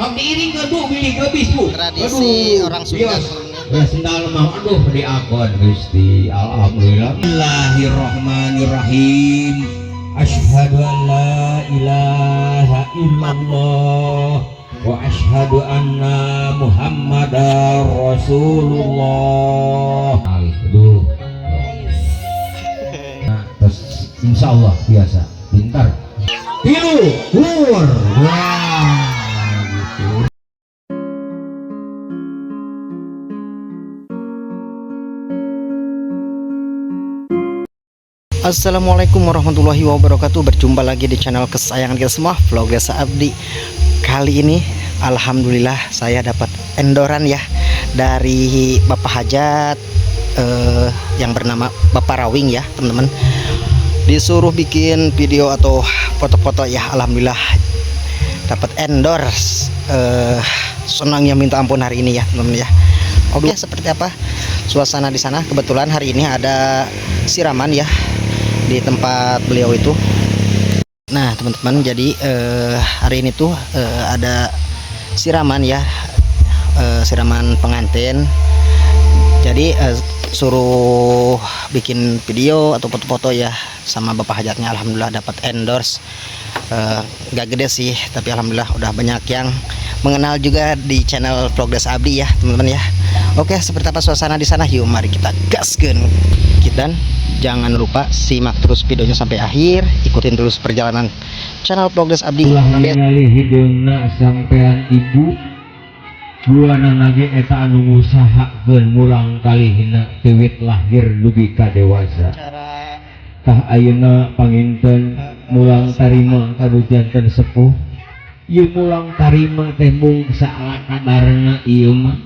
Bang diiringkeun, Bu, bilih geubis, Bu. Tradisi Aduh, orang Sunda, bios. Teman-teman. Ya sendal mah aduh diakon Gusti. Alhamdulillah. Bismillahirrahmanirrahim. Asyhadu an la ilaha illallah wa asyhadu anna Muhammadar Rasulullah. Alih dulu. Nah, terus insya Allah biasa pintar. Tilu, hur, wah, gitu. Assalamualaikum warahmatullahi wabarakatuh. Berjumpa lagi di channel kesayangan kita semua, Vlog Desa Abdi. Kali ini alhamdulillah saya dapat endoran ya dari Bapak Hajat, yang bernama Bapak Rawing ya teman-teman. Disuruh bikin video atau foto-foto ya. Alhamdulillah dapat endorse, senangnya minta ampun hari ini ya teman-teman ya. Oke, seperti apa suasana di sana? Kebetulan hari ini ada siraman ya di tempat beliau itu. Nah, teman-teman, jadi hari ini tuh ada siraman ya, siraman pengantin. Jadi suruh bikin video atau foto-foto ya sama bapak hajatnya. Alhamdulillah dapat endorse, nggak gede sih, tapi alhamdulillah udah banyak yang mengenal juga di channel Vlog Desa Abdi ya teman-teman ya. Oke, seperti apa suasana di sana? Yuk, mari kita gaskeun. Dan jangan lupa simak terus videonya sampai akhir, ikutin terus perjalanan channel Vlog Desa Abdi. Ulah ningali hideungna sampean ibu buana lagi eta anu ngusahakeun murang kalihna tiwit lahir dugi ka dewasa. Cara Tah, ayeuna panginten mulang tarima kanu janten sepuh. Ieu mulang tarima teh mung saala kadarna, ieu mah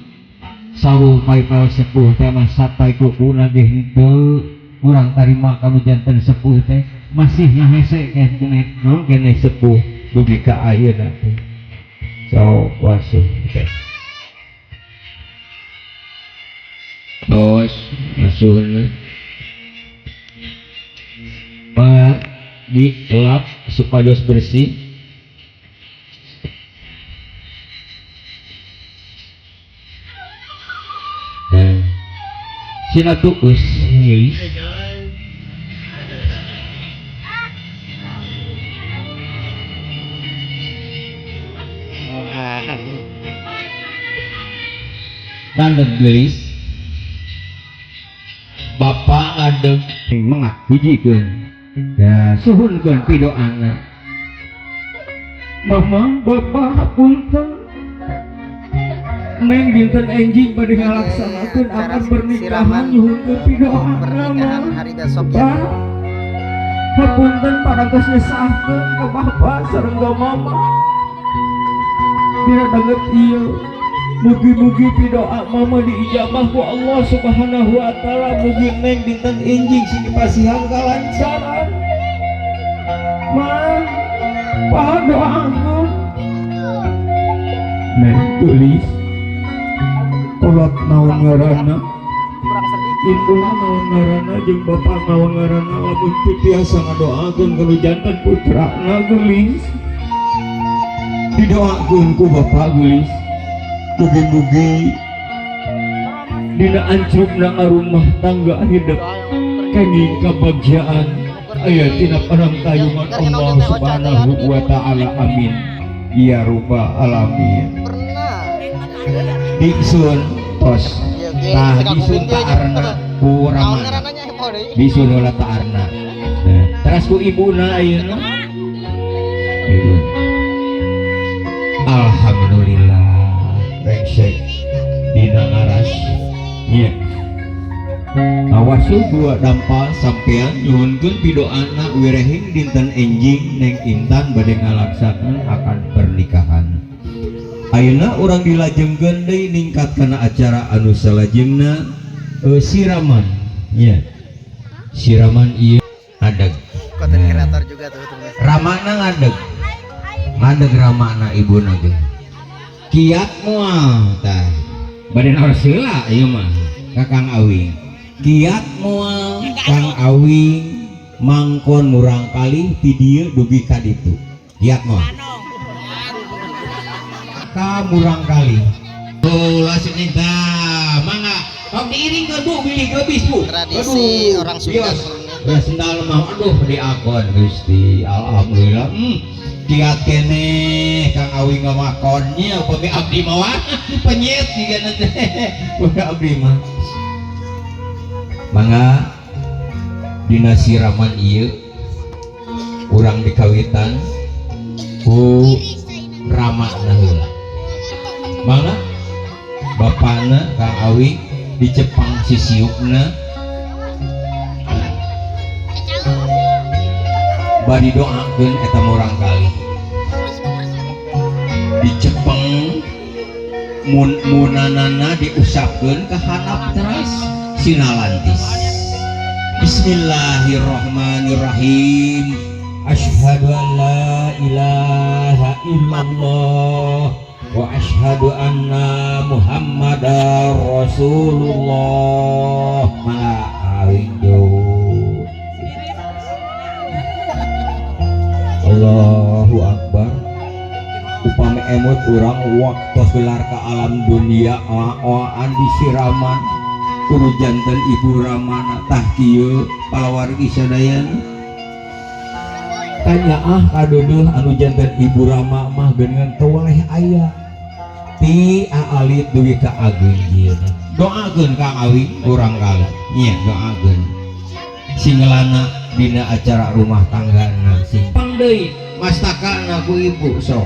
sauh paipal sepuh teh mah sapai kukuna ge henteu. Murang tarima kanu janten sepuh teh masih ngahese keneh naon keneh sepuh dugi ka ayeuna teh. So wasuh teh tos asuhna mah dilap supados bersih. Nah, sina tuus geulis. Ngadeg geulis, bapak ngadeg mengak hijikeun ya, suhunkeun pidoana. Mama, bapak, hapunten, Neng dinten enjing bade ngalaksanakeun akad pernikahan, nyuhunkeun pidoana. Pernikahan Mah. hari besok ya. Pak, hapunten parantos nyesahkeun ka bapak sareng ka mama dina danget ieu. Mugi-mugi pidoa mama diijabah ku Allah Subhanahu wa taala. Mugi Neng dinten enjing sing dipasihan kalancaran. Ma, pa, doakeun Neng tulis. Kolot naon ngaranna, indung naon ngaranna, jeung bapak naon ngaranna, lamun teu tiasa ngadoakeun kalau janten putrana geulis, didoakeun ku bapak geulis. Mugi-mugi dina ancrubna ngarumah tangga hidup kenging kebahagiaan aya tina panangtayungan Allah Subhanahu wa taala. Amin ya rabbal alamin. Pernah. Diksun tos. Tah, disun taarna ku Naon ramana. Ngarananya heboh deui. Disun heula taarna. Nah, teras ku ibuna ayeuna. Ibu. Alhamdulillah brengsek dina ngaras nya. Awasul dua dampal sampean, nyuhunkeun pidoana wirehing dinten enjing Neng Intan bade ngalaksanakeun akan pernikahan. Ayeuna urang dilajengkeun deui ningkat kana acara anu salajengna, siraman nya. Siraman ieu ngadeg. Konten kreator juga tuh teman. Ramana ngadeg, ngadeg ramana ibuna ge kiat moal. Tah, bade naros heula ieu mah ka Kang Awing. Kiat moal Kang Awing mangkon murang kali ti dieu dugi ka ditu? Kiat moal? ka murang kali. Oh, langsung minta mangga. Kau diiringkeun Bu, bilih geubis Bu. Tradisi Aduh, orang Sunda bios. sebenarnya. Ya sendal mah aduh diakon Gusti. Alhamdulillah. Kiat keneh Kang Awi ngamakonnya upami abdi mah wah, penyet jiga teh. Upami abdi mah. Mangga dina siraman ieu urang dikawitan ku ramana heula. Mangga bapana Kang Awi dicepang sisiupna bari doakeun eta murang kali. Dicepeng mun munanana diusapkeun ka handap teras sinalantis. Bismillahirrahmanirrahim. Asyhadu an la ilaha illallah wa asyhadu anna Muhammadar Rasulullah. Mangga awing jauh. Allahu Akbar. Upami emut urang waktu gelar ke alam dunia oa-oaan disiraman kudu janten ibu ramana tah kieu palawargi sadayana. Tanya ah kadeudeuh anu janten ibu rama mah geuningan teu weleh aya ti aalit dugi ka ageung ieu. Doakeun Kang Awi urang kali nya doakeun singelana dina acara rumah tanggana sing pang deui mastakana ku ibu sok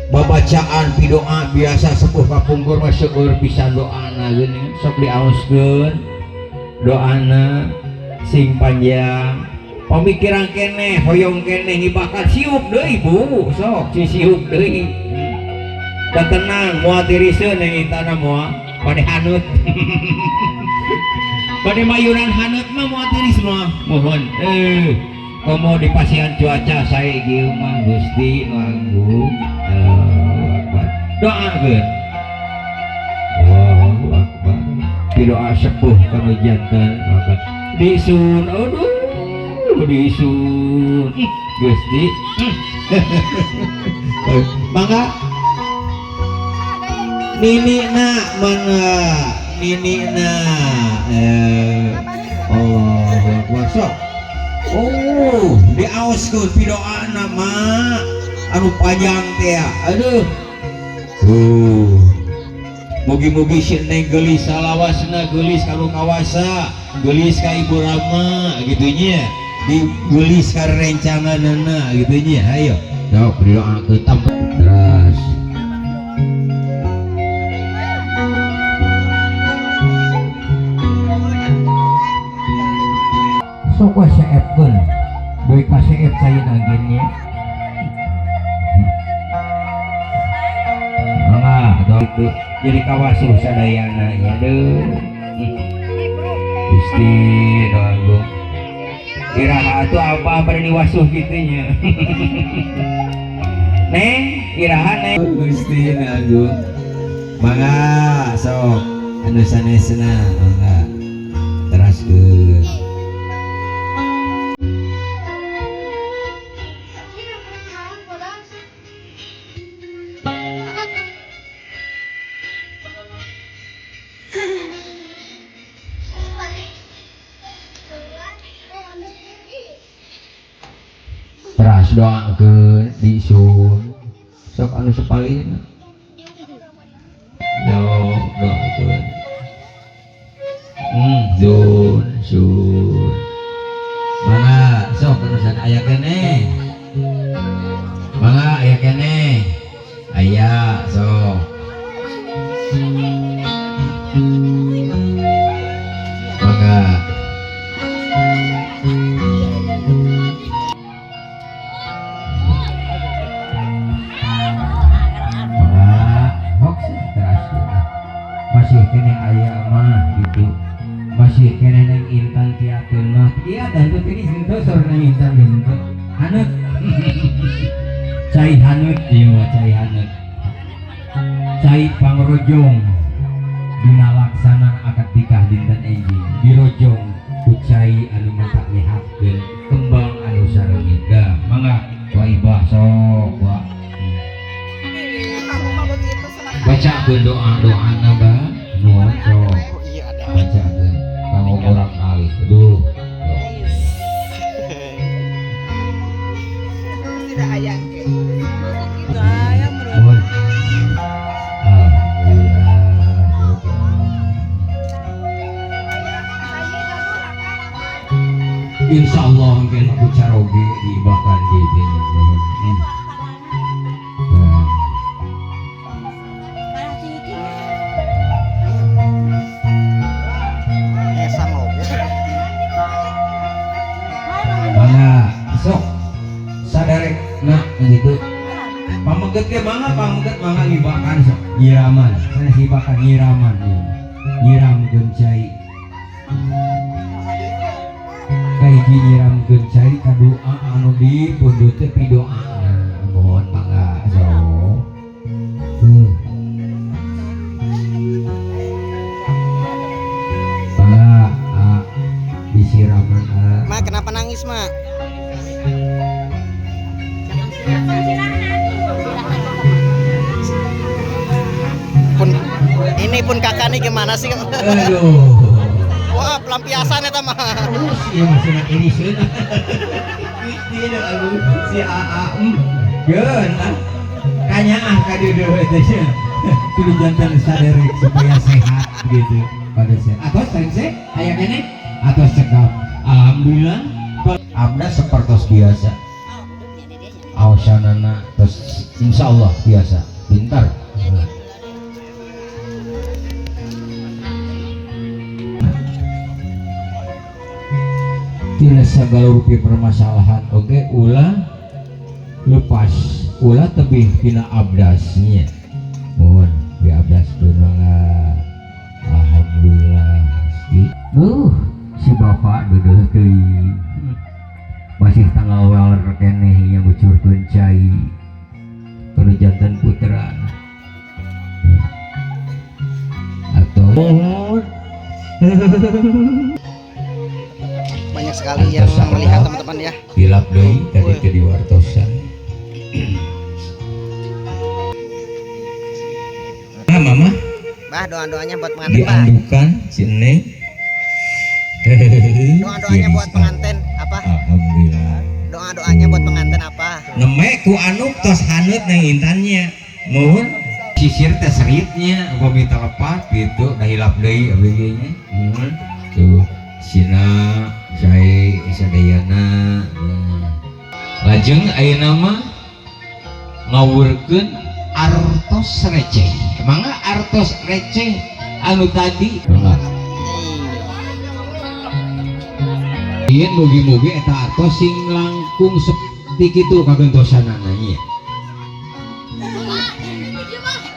babacaan pidoa biasa sepuh kapungkur mah seueur pisan doana geuning sok diaoskeun doana sing panjang pamikiran keneh hoyong keneh ngibakan siup deui Bu sok si siup deui da tenang moal tiriseun yang intana moal bade haneut bade mayuran haneut mah moal tiris mah mohon komo di pasian cuaca sae kieu mah Gusti nu agung. Allahu Akbar. Doakeun Allahu Akbar. Doa sepuh kanu janten maka disun aduh disun Gusti. Mangga nini na mana nini na Allahu Akbar sok. Oh diaoskeun pidoana mah anu panjang teh aduh. Mugi-mugi si neng geulis salawasna geulis kanu kawasa geulis ka ibu rama gitu nya digeulis ka rencanganana gitu nya ayo sok didoakeun tampa teras. Sok we seepkeun deui ka seep caina ge nya. Mangga itu jadi kawasuh sadayana ya deuh. Gusti nu agung. Iraha atuh apa bari diwasuh kitu nya. Neng iraha neng Gusti nu agung. Mangga sok anu sanesna mangga teraskeun. Teras doakeun disun sok anu sapalihna doakeun dun sun mangga sok anu san aya keneh mangga aya keneh aya sok mangga. Masih kene aya mah gitu masih kene neng intan tiakeun mah iya tentu tiris henteu sor neng intan geus henteu haneut cai haneut ieu mah cai haneut cai pangrojong dina laksana akad nikah dinten enjing dirojong ku cai anu matak nyehatkeun kembang anu sarengit. Mangga wa ibah sok wa. Bacakeun doa-doana, Bah. Nuhun, sok. Oh iya, ada. Bacakeun kanggo urang kali. Aduh. Tidak ayang ke. Nuhun. Alhamdulillah. Insya Allah mungkin aku caroge diibakan di dinya, nuhun. Nah. Sama oge. Mangga, sok saderek na gitu. Pameget ge mangga, pameget mangga ngibakan sok. Nyiraman, sanes ngibakan, nyiraman ieu. Nyiramkeun cai. Kahiji nyiramkeun cai kadoa anu dipundhut teh pidoana. Mohon mangga sok. Tuh. Mangga, ah, disiraman ah. Ma, kenapa nangis, Ma? Pun ini pun kakak nih gimana sih? Aduh. Wah, pelampiasan ya mah. Terus ya masih nak ini sih. Tidak aku si AA. Geun ah. Kanyaah ka dieu teh nya. Kudu janten saderek supaya sehat gitu pada sehat. Atau sering aya keneh atau cekap. Alhamdulillah. Abda sepertos biasa. Awasanana terus insya Allah biasa pintar. Tidak segala rupi permasalahan, oke, ulah lepas, ulah tebih tina abdasnya. Mohon di abdas mangga. Alhamdulillah. Si bapak deudeut teuing. Masih tanggal waler keneh nya ngucurkeun cai. Kudu janten putra. Atau mohon. Banyak sekali yang melihat teman-teman ya. Hilap deui tadi teh diwartosan. Nah, mama. Bah, doa-doanya buat pengantin, Bah. Diandukan si Neng. Doa-doanya buat pengantin apa? Alhamdulillah. Doa-doanya buat pengantin apa? Neme ku anuk tos haneut neng intannya. Mohon sisir teh seritnya upami telepat gitu dah hilap deui abdi ge nya. Mohon tuh sina sae sadayana. Nah. Lajeng ayeuna mah ngawurkeun artos receh. Mangga artos receh anu tadi. Mangga. Ieu mugi-mugi eta artos sing langkung seperti kitu kagentosanana nya.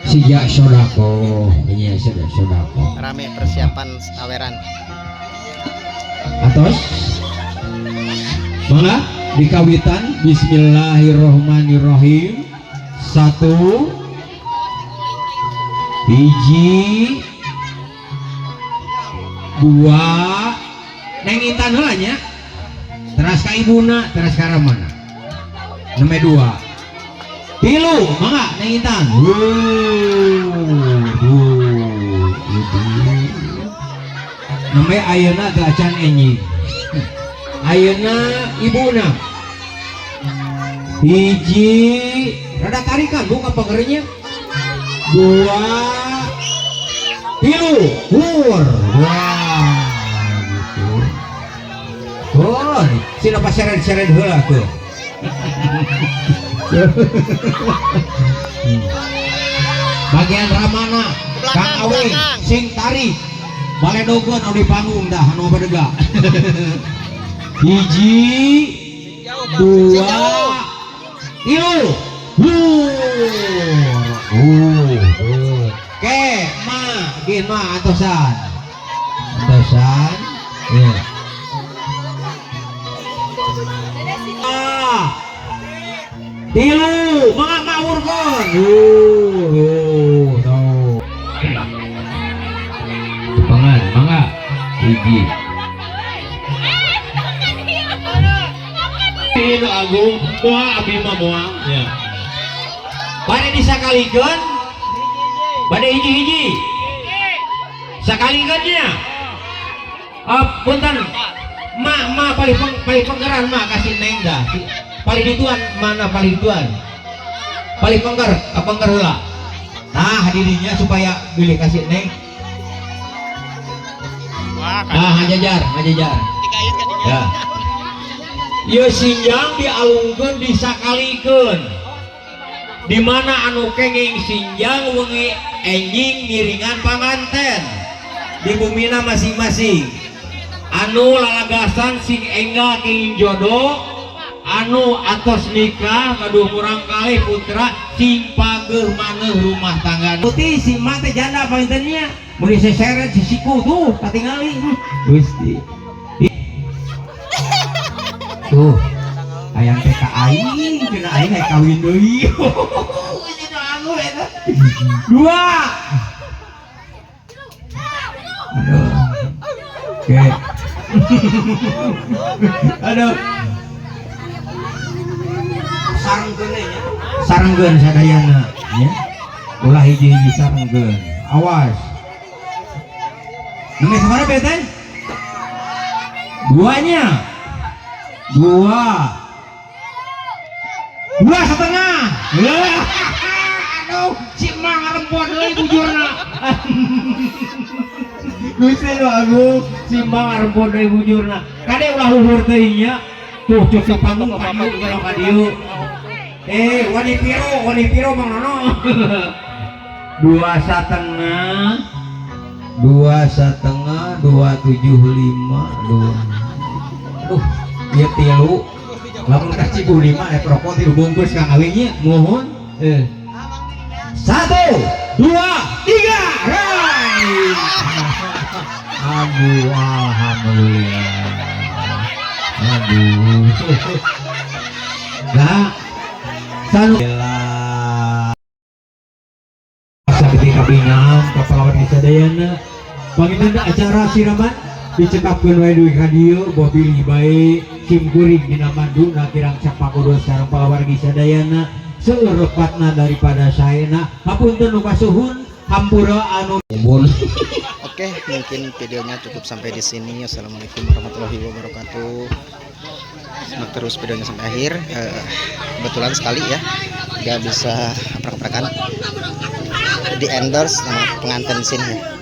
Sijak sodako, nya sejak sodako. Rame persiapan saweran. Atos. Mangga dikawitan bismillahirrohmanirrohim. 1 hiji 2 neng intan heula nya. Teras ka ibuna, teras ka ramana. Neme 2 3 mangga neng intan. Neme ayeuna teu acan enjing. Ayeuna ibuna. Hiji rada tarikan buka pagernya. 2 3 hur. Wah, gitu. Oh, sina paseret-seret heula tuh. Bagian ramana, Kang Awe sing tarik. Baledogeun anu di panggung dah anu badega. Hiji, 2 3 hur. Ke, ma, gin ma atosan. Atosan. Ya. Ah. 3, mangga ngawurkeun. Tuh. Tepangan, mangga. Hiji. Itu agung, moal abdi mah moal. Ya. Bari disakalikeun. Bade hiji-hiji. Sakalikeun nya. Ah, punten. Ma, ma paling penggeran ma kasih neng dah. Paling dituan mana paling dituan? Paling pengger, pengger heula. Nah, dirinya supaya bilih kasih neng. Nah, ngajajar, ngajajar. Ya. Ieu sinjang dialungkeun disakalikeun. Di mana anu kenging sinjang wengi enjing ngiringan panganten di bumina masing-masing. Anu lalagasan sing enggal kenging jodoh, anu atos nikah gaduh murangkalih putra sing pageuh maneuh rumah tangga. Putih si emak teh janda panginten nya. Mun diseseret si siku tuh katingali. Gusti. Tuh, hayang teh ka aing, cenah aing hayang kawin deui. Anu eta. Dua. Aduh. Oke. Aduh. Sarengkeun nya. Sarengkeun sadayana nya. Ulah hiji-hiji sarengkeun. Awas. Nembe sabaraha teh? Duanya. Dua. 2,5. Aduh, si emak ngarempon deui bujurna. Gusti nu agung, si emak ngarempon deui bujurna. Kade ulah luhur teuing nya. Tuh cuk panggung ka dieu kalau ka dieu. Eh, wani piro Mang Nono? 2,5, 2,5, 275, dua. Aduh, ieu tilu. Lamun ka Ciburi mah aya rokok tilu bungkus Kang Awingnya, mohon. Eh. Satu, dua, tiga, rai. Aduh, alhamdulillah. Aduh. Nah, Alhamdulillah. Sakti kabingan kapalawan sadayana. Panginten acara siraman dicekapkeun wae dugi ka dieu boh bilih bae sim kuring dina maduna kirang capakudo sareng palawargi sadayana seueur lepatna daripada saena hapunten nu kasuhun hampura anu bon. Oke, mungkin videonya cukup sampai di sini. Assalamualaikum warahmatullahi wabarakatuh. Simak terus videonya sampai akhir. Kebetulan sekali ya, nggak bisa prak-prakan di endorse sama pengantin di sini ya.